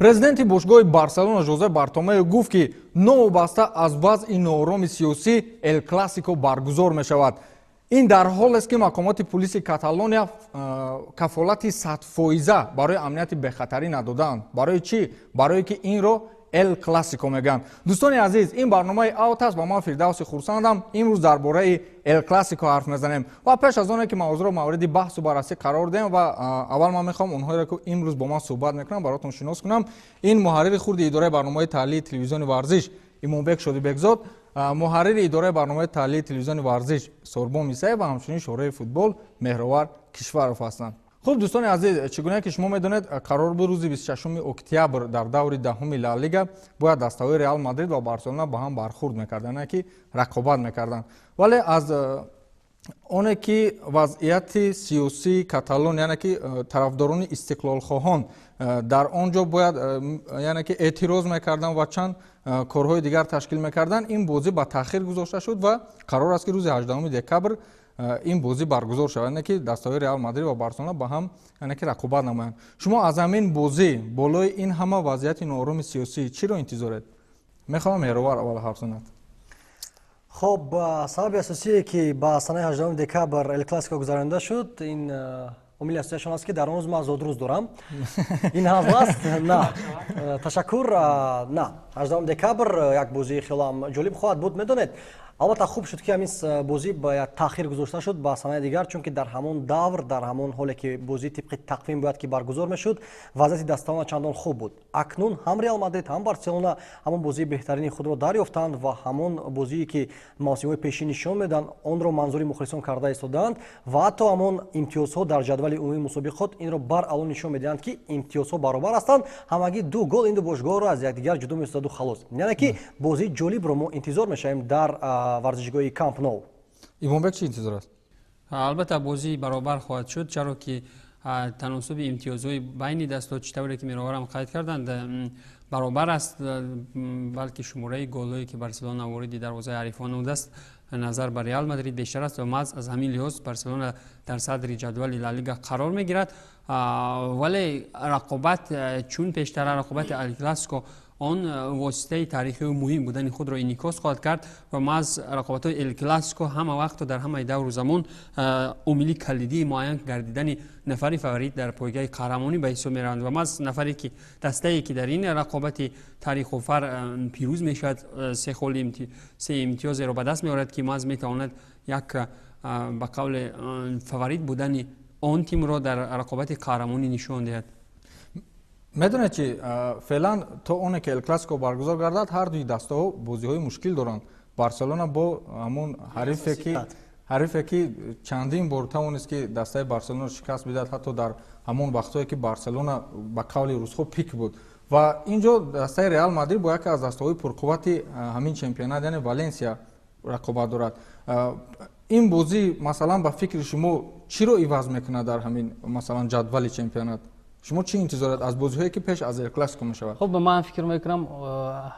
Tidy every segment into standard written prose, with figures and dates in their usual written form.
Президенти бошгоҳи Барселона Жозе Бартомео гуфт, ки новобаста аз вазъи ноороми сиёсӣ Эл Классико баргузор мешавад. Ин дар ҳолест, ки мақомоти пулиси Каталония кафолати 100-фоиза барои амнияти бехатарӣ надодаанд. Барои чӣ? Барое ки инро Эл Классико мегӯянд. Дӯстони азиз, ин барномаи Аут аст ва ман Фирдавси Хурсандам. Имрӯз дар бораи Эл Классико ҳарф мезанем ва пеш аз оне ки мавзӯъро мавриди баҳсу баррасӣ қарор диҳем ва аввал ман мехоҳам онҳоеро, ки имрӯз бо ман суҳбат мекунам, баротон шинос кунам. Ин муҳаррири хурди идораи барномаи таҳлили телевизиони варзиш Имомбек Шодибекзод, муҳаррири идораи барномаи таҳлили телевизиони варзиш Сорбон Мисаев ва ҳамчунин шораи футбол Меҳровар Кишваров ҳастанд. Хуб, дӯстони азиз, чӣ гуна ки шумо медонед, қарор буд рӯзи 26 октябр дар даври 10-уми Ла Лига бояд дастаҳои Реал Мадрид ва Барселона ба ҳам бархурд мекарданд, яъне ки рақобат мекарданд. Вале аз оне ки вазъияти сиёсии Каталон, яъне ки тарафдорони истиқлолхоҳон дар он ҷо бояд, яъне ки эътироз мекарданд ва чанд корҳои дигар ташкил мекарданд, ин бозӣ ба таъхир гузошта шуд ва қарор аст, ки рӯзи 18 декабр ин бозӣ баргузор шавад, яъне ки дастаҳои Реал Мадрид ва Барселона ба ҳам, яъне ки рақобат намоянд. Шумо аз ҳамин бозӣ болои ин ҳама вазъияти ноороми сиёсӣ чиро интизоред? Мехоҳам Меҳровар аввал ҳарф занад. Хоб, сабаби асосие, ки ба санаи 18 декабр Эл Классико гузаронида шуд, ин омили асосияшон аст, ки дар он рӯз ман зодрӯз дорам. Ин ҳазл аст? На, ташаккур. На, 18 декабр як бозии хелоам ҷолиб хоҳад буд. Медонед, албатта, хуб шуд, ки ҳамин бозӣ ба як таъхир гузошта шуд ба санаи дигар, чунки дар ҳамон давр, дар ҳамон ҳоле ки бозӣ тибқи тақвим бояд ки баргузор мешуд, вазъияти дастаона чандон хуб буд. Акнун ҳам Реал Мадрид, ҳам Барселона ҳамон бозии беҳтарини худро дарёфтанд ва ҳамон бозие, ки мавсимҳои пешин нишон медоданд, онро манзури мухлисон карда истодаанд ва ҳатто ҳамон имтиёзҳо дар ҷадвали умумии мусобиқот инро баръало нишон медиҳанд, ки имтиёзҳо баробар ҳастанд. Ҳамагӣ ду гол ин ду бошгоҳро аз якдигар ҷудо месозаду халос. Яъне ки бозии ҷолибро мо интизор мешавем дар варзишгоҳи Камп Ноу. Имомбек чӣ интизор аст? Албатта, бозӣ баробар хоҳад шуд, чаро ки таносуби имтиёзҳои байни дастҳо, чӣ тавре ки Меҳроварам қайд карданд, баробар аст, балки шумораи голҳое, ки Барселона вориди дарвозаи ҳарифон намудааст, назар ба Реал Мадрид бештар аст ва маҳз аз ҳамин лиҳоз Барселона дар садри ҷадвали Ла Лига қарор мегирад. Вале рақобат, чун пештара рақобати Эл Классико, он воситаи таърихию муҳим будани худро инъикос хоҳад кард ва маҳз рақобатҳои Эл Классико ҳама вақту дар ҳамаи давру замон омили калидии муайян гардидани нафари фаворит дар пойгаи қаҳрамонӣ ба ҳисоб мераванд ва маҳз нафаре ки дастае, ки дар ин рақобати таърихофар пирӯз мешавад, се холи, се имтиёзеро ба даст меорад, ки маҳз метавонад як ба қавле фаворит будани он тимро дар рақобати қаҳрамонӣ нишон диҳад. Медонед чи, феълан то оне ки Эл Классико баргузор гардад, ҳар дуи дастаҳо бозиҳои мушкил доранд. Барселона бо ҳамон ҳарифе, ки чандин бор тавонист, ки дастаи Барселонаро шикаст бидиҳад, ҳатто дар ҳамон вақтҳое, ки Барселона ба қавли русҳо пик буд, ва ин ҷо дастаи Реал Мадрид бо яке аз дастаҳои пурқуввати ҳамин чемпионат, яъне Валенсия, рақобат дорад. Ин бозӣ, масалан, ба фикри шумо чиро иваз мекунад дар ҳамин, масалан, ҷадвали чемпионат? Шумо чӣ интизоред аз бозиҳое, ки пеш аз Эл Классико мешавад? Хуб, ман фикр мекунам,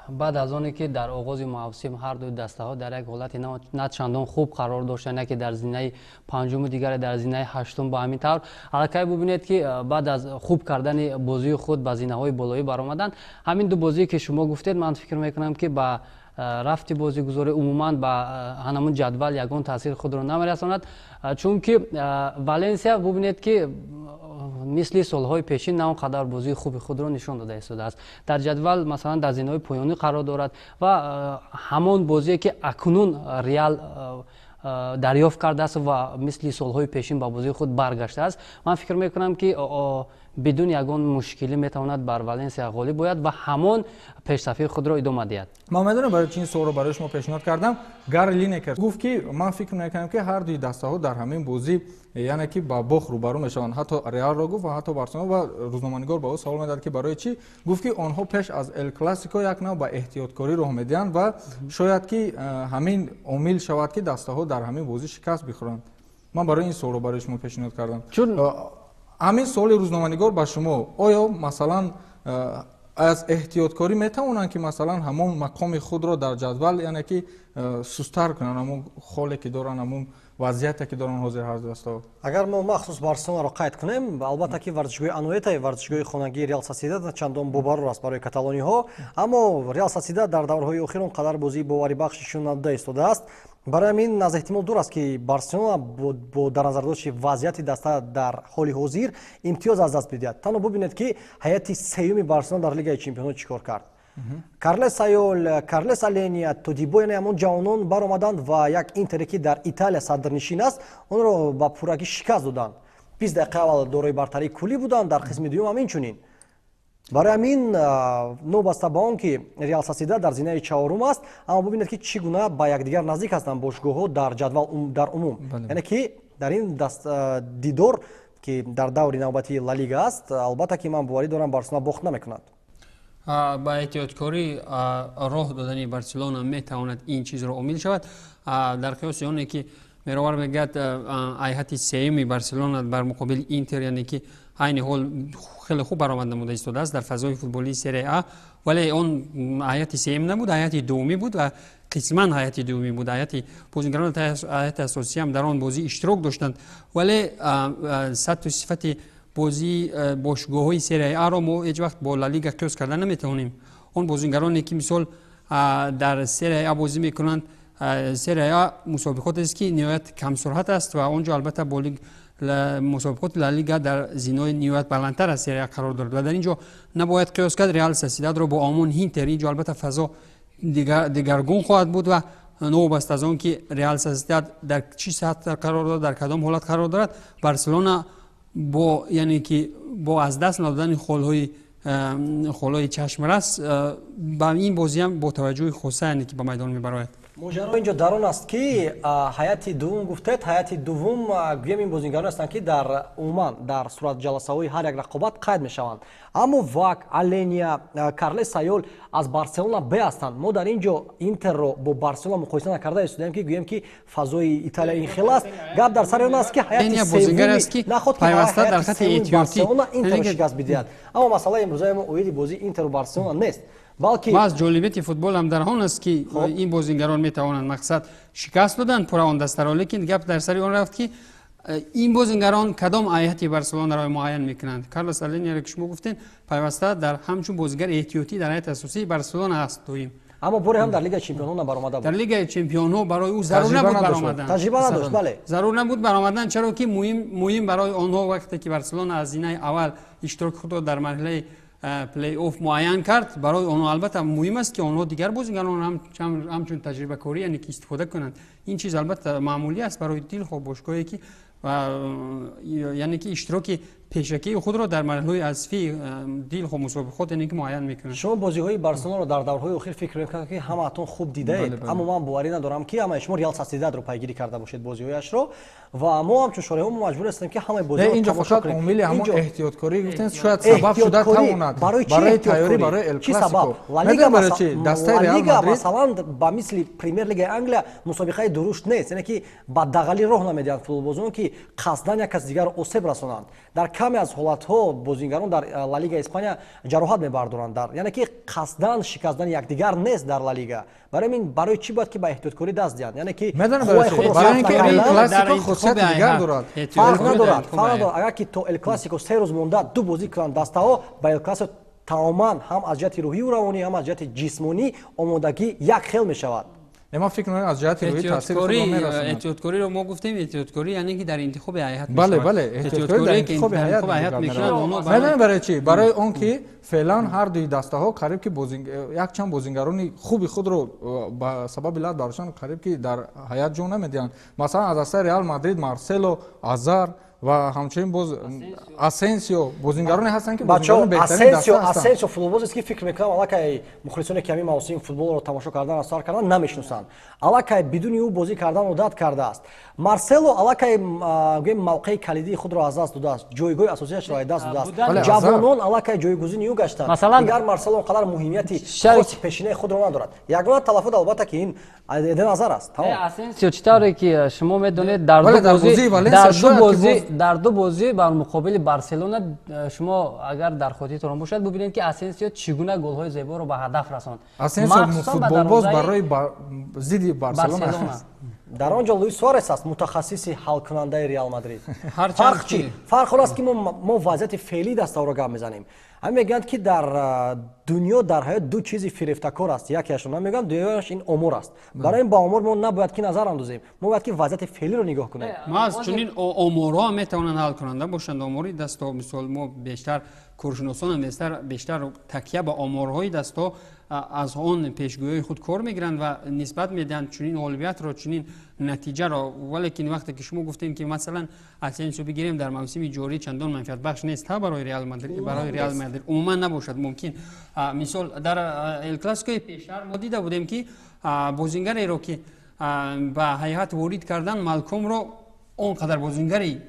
баъд аз оне ки дар оғози мавсим ҳар дуи дастаҳо дар як ҳолати на чандон хуб қарор доштанд, яке дар зинаи панҷуму дигаре дар зинаи ҳаштум, ба ҳамин тавр аллакай бубинед, ки баъд аз хуб кардани бозии худ ба зинаҳои болоӣ баромаданд. Ҳамин ду бозие, ки шумо гуфтед, ман фикр мекунам, ки ба рафти бозигузорӣ, умуман ба ҳамун ҷадвал ягон таъсири худро намерасонад, чунки Валенсия, бубинед, ки мисли солҳои пешин на он қадар бозии хуби худро нишон дода истодааст. Дар ҷадвал, масалан, дар зинаҳои поёнӣ қарор дорад ва ҳамон бозие, ки акнун Реал дарёфт кардааст ва мисли солҳои пешин ба бозии худ баргаштааст, ман фикр мекунам, ки бидуни ягон мушкилӣ метавонад бар Валенсия ғолиб ояд ва ҳамон пешсафии худро идома диҳад. Ман медонам, барои чи ин суолро барои шумо пешниҳод кардам. Гарри Линекер гуфт, ки ман фикр мекунам, ки ҳар дуи дастаҳо дар ҳамин бозӣ, яъне ки ба бохт рӯбарӯ мешаванд, ҳатто Реалро гуфт ва ҳатто Барселона. Ва рӯзноманигор ба ӯ савол медад, ки барои чӣ? Гуфт, ки онҳо пеш аз Эл Классико як нав ба эҳтиёткорӣ роҳ медиҳанд ва шояд ки ҳамин омил шавад, ки дастаҳо дар ҳамин бозӣ шикаст бихӯранд. Ман барои ин суолро барои шумо пешниҳод кардам. Ҳамин суоли рӯзноманигор ба шумо: оё, масалан, Аз эҳтиёткорӣ метавонанд, ки масалан ҳамон мақоми худро дар ҷадвал, яъне ки сустар кунанд, ҳамон холе ки доранд, ҳамон вазъияте ки доранд ҳозир ҳар ду дастаҳо. Агар мо махсус Барселонаро қайд кунем, албатта ки варзишгоҳи Ануэта, варзишгоҳи хонагии Реал Сосьедад чандон бобарор аст барои каталониҳо, аммо Реал Сосьедад дар даврҳои охир он қадар бозии боварибахш нишон надода истодааст. Барои ҳамин аз эҳтимол дур аст, ки Барселона бо дар назардошти вазъияти даста дар ҳоли ҳозир имтиёз аз даст бидиҳад. Танҳо бубинед, ки ҳайати сеюми Барселона дар Лигаи чемпионҳо чӣ кор кард. Карлес Сайол, Карлес Аления, Тодибо, яъне ҳамон ҷавонон баромаданд ва як Интере, ки дар Италия садрнишин аст, онро ба пуррагӣ шикаст доданд. 20 дақиқа аввал дорои бартарии куллӣ буданд, дар қисми дуюм ҳам инчунин. Барои ҳамин, новобаста ба он ки Реал Сосьедад дар зинаи чаҳорум аст, аммо бубинед, ки чӣ гуна ба якдигар наздик ҳастанд бошгоҳҳо дар ҷадвал дар умум. Яъне ки дар ин дидор, ки дар даври навбатии Ла Лига аст, албатта ки ман боварӣ дорам, Барселона бохт намекунад. Ба эҳтиёткорӣ роҳ додани Барселона метавонад ин чизро омил шавад. Дар қиёси оне ки Меровар мегӯяд, ҳайати сеюми Барселона бар муқобили Интер, яъне ки айни ҳол хеле хуб баромад намуда истодааст дар фазои футболии Серия А, вале он ҳайати сеюм набуд, ҳайати дуввумӣ буд ва қисман ҳайати дуввумӣ буд. Ҳайати бозингарони ҳайати асосиам дар он бозӣ иштирок доштанд, вале сатҳу сифати бозии бошгоҳҳои Серия Аро мо ҳеҷ вақт бо Ла Лига қиёс карда наметавонем. Он бозингароне ки мисол дар Серия А бозӣ мекунанд, Серия А мусобиқотест, ки ниҳоят камсуръат аст ва он ҷо албатта бо мусобиқоти Ла Лига дар зинои ниҳоят баландтар аз Серия қарор дорад ва дар ин ҷо набояд қиёс кард Реал Сосьедадро бо омон Интер. Ин ҷо албатта фазо дигаргун хоҳад буд ва новобаста аз он ки Реал Сосьедад дар чӣ сатҳ қарор дорад, дар кадом ҳолат қарор дорад, Барселона бо, яъне ки бо аз даст надодани холҳои чашмрас ба ин бозиам бо таваҷҷӯҳи хоса, яъне ки ба майдон мебарояд. Моҷаро инҷо дар он аст, ки ҳайати дуввум гуфтед, ҳайати дуввум гӯем ин бозингарон ҳастанд, ки дар умуман дар суратҷаласаҳои ҳар як рақобат қайд мешаванд, аммо Вак, Аления, Карлес Сайол аз Барселона б ҳастанд. Мо дар ин ҷо Интерро бо Барселона муқоиса накарда истодаем, ки гӯем ки фазои Италия ин хел аст. Гап дар сари он аст, ки ҳайати сеюми наход пайваста дар хати эҳтиётӣ Барселона Интерро шикаст бидиҳад, аммо масъалаи имрӯзаи мо оиди бозии Интеру Барселона нест, балки баъз ҷолибияти футбол ҳам дар он аст, ки ин бозингарон метавонанд мақсад шикаст доданд пура он дастаро, лекин гап дар сари он рафт, ки ин бозингарон кадом ҳайати Барселонаро муайян мекунанд. Карлос Алениаро ки шумо гуфтед, пайваста дар ҳамчун бозигари эҳтиётӣ дар ҳайати асосии Барселона аст доим. Аммо боре ҳам дар Лигаи чемпионҳо набаромада буд. Дар Лигаи чемпионҳо барои ӯ зарур набуд баромадан. Таҷриба надошт, бале. Зарур набуд баромадан, чаро ки муҳим барои онҳо вақте ки Барселона аз зинаи аввал иштироки худро дар марҳилаи плей-офф муайян кард, барои онҳо албатта муҳим аст, ки онҳо дигар бозигарон ҳамчун таҷрибакорӣ, яъне ки истифода кунанд. Ин чиз албатта маъмулӣ аст барои дилхоҳ бошгоҳе, ки яъне ки иштироки пешакии худро дар марҳилаҳои ҳазфии дилхоҳ мусобиқот, яъне ки муайян мекунанд. Шумо бозиҳои Барселонаро дар даврҳои охир, фикр мекунам, ки ҳамаатон хуб дидаед, аммо ман боварӣ надорам, ки ҳамаи шумо Реал Сосьедадро пайгирӣ карда бошед бозиҳояшро, ва мо ҳамчун шореҳо мо маҷбур ҳастем, ки ҳамаи бозиҳоро инҷо тамошо фақат кунем. Омили ҳамон эҳтиёткорӣ гуфтем, шояд сабаб шуда тавонад барои чӣ барои тайёрӣ эҳтиёткорӣ? Барои Эл Чӣ сабаб? Классико. Ла Лига Медонед барои чӣ? Дастаи Ла Реал Лига Мадрид масалан ба мисли Премер Лигаи Англия мусобиқаи дурушт нест, яъне ки ба дағалӣ роҳ намедиҳанд футболбозон, ки қасдан як кас дигарро осеб расонанд. Дар каме аз ҳолатҳо бозингарон дар Ла Лига Испания ҷароҳат мебардоранд, дар яъне ки қасдан шикастани якдигар нест дар Ла Лига. Барои ҳамин барои чӣ бояд ки ба эҳтиёткорӣ даст диҳанд, яъне ки Медонед қувваи барои чӣ? худро Барои сарф ин ки накардан? Эл Классико Дар хусусияти интихоби дигар ҳайат. дорад. Фарқ Эҳтиёткорӣ дар надорад, интихоби фарқ ҳайат. надорад. Агар ки то Эл Классико 3 рӯз монда ду бозӣ кунанд дастаҳо, ба Эл Классико тамоман ҳам аз ҷиҳати рӯҳию равонӣ, ҳам аз ҷиҳати ҷисмонӣ омодагӣ як хел мешавад. Не, ман фикр мекунам, аз ҷиҳати рӯҳӣ таъсири худро мерасонад. Эҳтиёткориро мо гуфтем, эҳтиёткорӣ яъне ки дар интихоби ҳайат Бале. мешавад. Бале, эҳтиёткорӣ дар Эҳтиёткорие ки интихоби дар ҳайат интихоби ҳайат мекунанд, онҳо медонед барои чӣ? Барои он ки феълан ҳар дуи дастаҳо қариб ки якчанд бозингарони хуби худро ба сабаби лат бардоштан қариб ки дар ҳайат ҷо намедиҳанд. Масалан, аз дастаи Реал Мадрид Марсело, Азар ва ҳамчунин боз Асенсио бозингароне ҳастанд, ки бачаҳо, бозингарони беҳтарини Асенсио даста ҳастанд. Асенсио футболбозест, ки фикр мекунам, аллакай мухлисоне, ки ҳамин мавсим футболро тамошо кардан сар кардан, намешиносанд. Аллакай бидуни ӯ бозӣ кардан одат кардааст. Марсело аллакай гӯем мавқеи калидии худро аз даст додааст, ҷойгоҳи асосияшро аз даст додааст. Бале, ҷавонон аллакай ҷойгузини ӯ гаштанд. Масалан, дигар Марсело он қадар муҳимияти хоси пешинаи худро надорад. Ягона талафот албатта ки ин Эден Азар аст, тамом. Асенсио, чӣ тавре ки шумо медонед, дар Бале, ду дар бозӣ бозии Валенсия дар ду шояд ки бозӣ боз Дар ду бозӣ бар муқобили Барселона шумо агар дар хотиртон бошад, бубинед, ки Асенсио чӣ гуна голҳои зеборо ба ҳадаф расонд. Асенсио футболбоз барои зидди Барселона. Дар он ҷо Луис Суарес аст, мутахассиси ҳалкунандаи Реал Мадрид. Фарқ чӣ? Фарқ он аст, ки мо вазъияти феълии дастаҳоро гап мезанем. Ҳамин мегӯянд, ки дар дунё, дар ҳаёт ду чизи фирефтакор аст. Якеашро намегӯям, дуюмаш ин омор аст. Барои ин ба омор мо набояд ки назар андозем, мо бояд ки вазъияти феълиро нигоҳ кунем. Маҳз чунин оморҳо метавонанд ҳалкунанда бошанд. Омори дастҳо, мисол, мо бештар, коршиносонам бештар такя ба оморҳои дастҳо, аз он пешгӯиҳои худ кор мегиранд ва нисбат медиҳанд чунин ғолибиятро, чунин натиҷаро. Валекин вақте ки шумо гуфтем, ки масалан Асенсио бигирем, дар мавсими ҷорӣ чандон манфиатбахш нест барои Реал Мадрид, барои Реал Мадрид умуман набошад мумкин. Мисол, дар Эл Классикои пештар мо дида будем, ки бозингареро, ки ба ҳайат ворид кардан, Малкомро, он қадар бозингари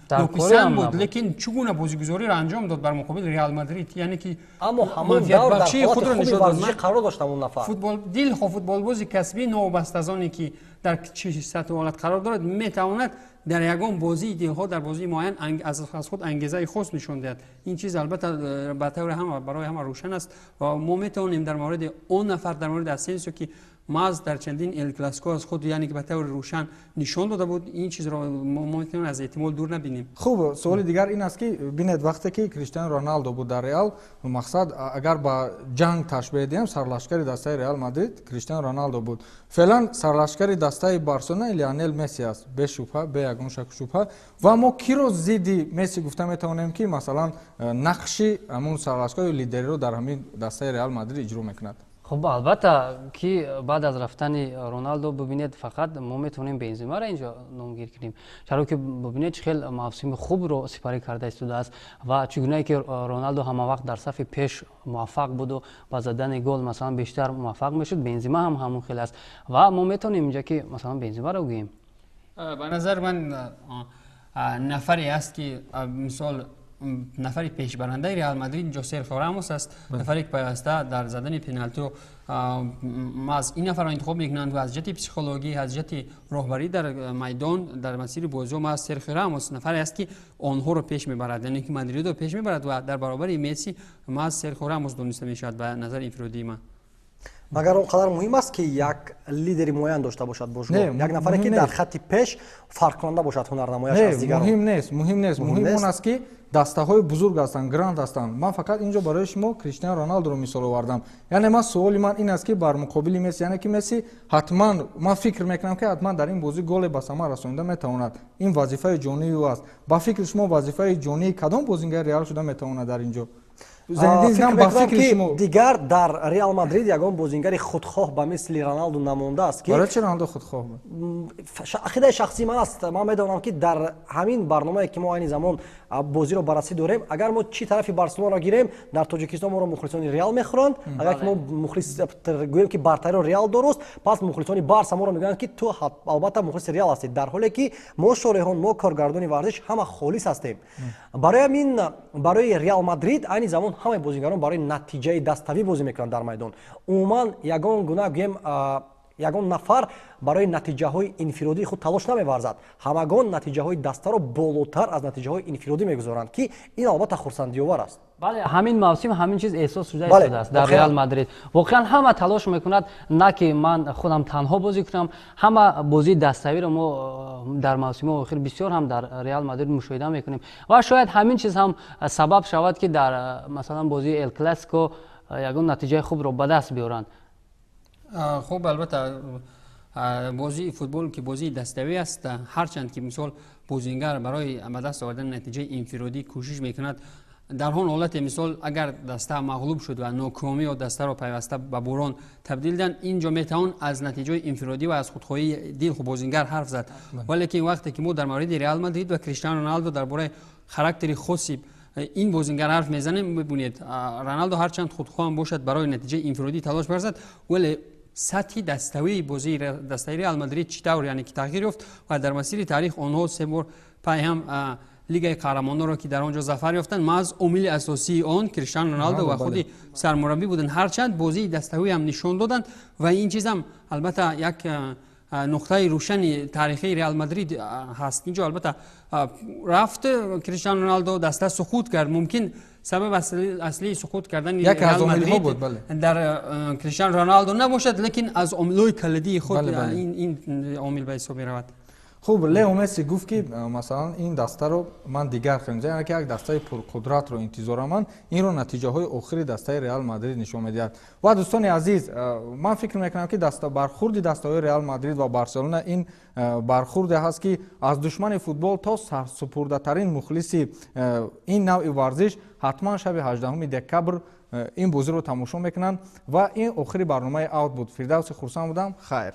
нописанд буд, лекин чӣ гуна бозигузориро анҷом дод бар муқобили Реал Мадрид, яъне ки аммо ҳамон давр дар ҳолати хуби варзишӣ қарор дошт ҳамон нафар. Футбол дилхоҳ футболбози касбӣ, новобаста аз оне ки дар чӣ сатҳу ҳолат қарор дорад, метавонад дар ягон бозии дилхоҳ, дар бозии муайян аз худ ангезаи хос нишон диҳад. Ин чиз албатта ба таври ҳама барои ҳама рӯшан аст ва мо метавонем дар мавриди он нафар, дар мавриди Асенсио, ки маҳз дар чандин Эл Классико аз худ, яъне ки ба таври рӯшан нишон дода буд, ин чизро мо метавонем аз эҳтимол дур набинем. Хуб, суоли дигар ин аст, ки бинед, вақте ки Криштиану Роналдо буд дар Реал, мақсад, агар ба ҷанг ташбеҳ диҳем, сарлашкари дастаи Реал Мадрид Криштиану Роналдо буд. Феълан сарлашкари дастаи Барселона Лионел Месси аст, бешубҳа, бе ягон шаку шубҳа. Ва мо киро зидди Месси гуфта метавонем, ки масалан нақши ҳамун сарлашкар ё лидериро дар ҳамин дастаи Реал Мадрид иҷро мекунад? Хуб, албатта, ки баъд аз рафтани Роналдо, бубинед, фақат мо метавонем Бензимаро инҷо номгир кунем, чаро ки бубинед, чӣ хел мавсими хубро сипарӣ карда истодааст ва чӣ гунае ки Роналдо ҳамавақт дар сафи пеш муваффақ буду ба задани гол, масалан, бештар муваффақ мешуд, Бензима ҳам ҳамон хел аст ва мо метавонем инҷа ки масалан Бензимаро гӯем. Ба назар ман нафаре аст, ки мисол нафари пешбарандаи Реал Мадрид инҷо Серхио Рамос аст, нафаре ки пайваста дар задани пеналтио маҳз ин нафарро интихоб мекунанд ва аз ҷиҳати психологӣ, аз ҷиҳати роҳбарӣ дар майдон, дар масири бозиҳо маҳз Серхио Рамос нафаре аст, ки онҳоро пеш мебарад, яъне ки Мадридро пеш мебарад ва дар баробари Месси маҳз Серхио Рамос дониста мешавад ба назари инфиродии ман. Магар он қадар муҳим аст, ки як лидери муайян дошта бошад бошгоҳ, як нафаре, ки дар хатти пеш фарқкунанда бошад ҳунарнамояш аз дигарон? Муҳим нест, муҳим нест. Муҳим он аст, ки дастаҳои бузург ҳастанд, гранд ҳастанд. Ман фақат инҷо барои шумо Криштиану Роналдоро мисол овардам. Яъне ман суоли ман ин аст, ки бар муқобили Месси, яъне ки Месси ҳатман, ман фикр мекунам, ки ҳатман дар ин бозӣ голе ба самар расонида метавонад. Ин вазифаи ҷонии ӯ аст. Ба фикри шумо, вазифаи ҷонии кадом бозингари Реал шуда метавонад дар ин ҷо? Фикр мекунам, ки дигар дар Реал Мадрид ягон бозингари худхоҳ ба мисли Роналду намондааст, ки Барои чи Роналду худхоҳ буд? Ақидаи шахсии ман аст. Ман медонам, ки дар ҳамин барномае, ки мо айни замон бозиро баррасӣ дорем, агар мо чӣ тарафи Барселонаро гирем, дар Тоҷикистон моро мухлисони Реал мехӯранд. Агар ки мо мухлис гӯем, ки бартариро Реал дуруст, пас мухлисони Барса моро мегӯянд, ки ту албатта мухлиси Реал ҳастӣ, дар ҳоле ки мо шореҳон, мо коргардони варзиш ҳама холис ҳастем. Барои ҳамин барои Реал Мадрид айни замон ҳамаи бозингарон барои натиҷаи даставӣ бозӣ мекунанд дар майдон. Умуман ягон гуна, гӯем, ягон нафар барои натиҷаҳои инфиродии худ талош намеварзад. Ҳамагон натиҷаҳои дастаро болотар аз натиҷаҳои инфиродӣ мегузоранд, ки ин албатта хурсандиовар аст. Бале, ҳамин мавсим ҳамин чиз эҳсос шуда истодааст дар Реал Мадрид. Воқеан ҳама талош мекунад, на ки ман худам танҳо бозӣ кунам. Ҳама бозии даставиро мо дар мавсимҳои охир бисёр ҳам дар Реал Мадрид мушоҳида мекунем ва шояд ҳамин чиз ҳам сабаб шавад, ки дар масалан бозии Эл Классико ягон натиҷаи хубро ба даст биёранд. Хуб, албатта, бозии футбол ки бозии даставӣ аст, ҳарчанд ки мисол бозингар барои ба даст овардани натиҷаи инфиродӣ кӯшиш мекунад, дар он ҳолате, мисол, агар даста мағлуб шуд ва нокомӣ ё дастаро пайваста ба бурон табдил диҳанд, ин ҷо метавон аз натиҷаи инфиродӣ ва аз худхоҳии дилху бозингар ҳарф зад. Валекин вақте ки мо дар мавриди Реал Мадрид ва Криштиану Роналдо, дар бораи характери хоси ин бозингар ҳарф мезанем, мебинед, Роналдо ҳарчанд худхоҳам бошад, барои натиҷаи инфиродӣ талош варзад, вале сатҳи даставии бозии дастаи Реал Мадрид чӣ тавр, яъне ки тағйир ёфт ва дар масири таърих онҳо се бор пайҳам Лигаи қаҳрамононро, ки дар он ҷо зафар ёфтанд, маҳз омили асосии он Криштиану Роналдо ва худи сармураббӣ буданд. Ҳарчанд бозии даставиам нишон доданд ва ин чизам албатта як Нуқтаи рӯшани таърихии Реал Мадрид ҳаст. Инҷо албатта рафт Криштиану Роналдо, даста суқут кард. Мумкин сабаб аслии суқут кардани Реал Мадрид дар Криштиану Роналдо набошад, лекин аз омилҳои калидии худ ин омил ба ҳисоб меравад. Хуб, Лео Месси гуфт, ки масалан ин дастаро ман дигар хеле, яъне ки як дастаи пурқудратро интизорам ман. Инро натиҷаҳои охири дастаи Реал Мадрид нишон медиҳад. Ва дӯстони азиз, ман фикр мекунам, ки бархурди дастаҳои Реал Мадрид ва Барселона ин бархурде ҳаст, ки аз душмани футбол то сарсупурдатарин мухлиси ин навъи варзиш ҳатман шаби 18 декабр ин бозиро тамошо мекунанд. Ва ин охири барномаи Аут буд. Фирдавси Хурсанд будам. Хайр.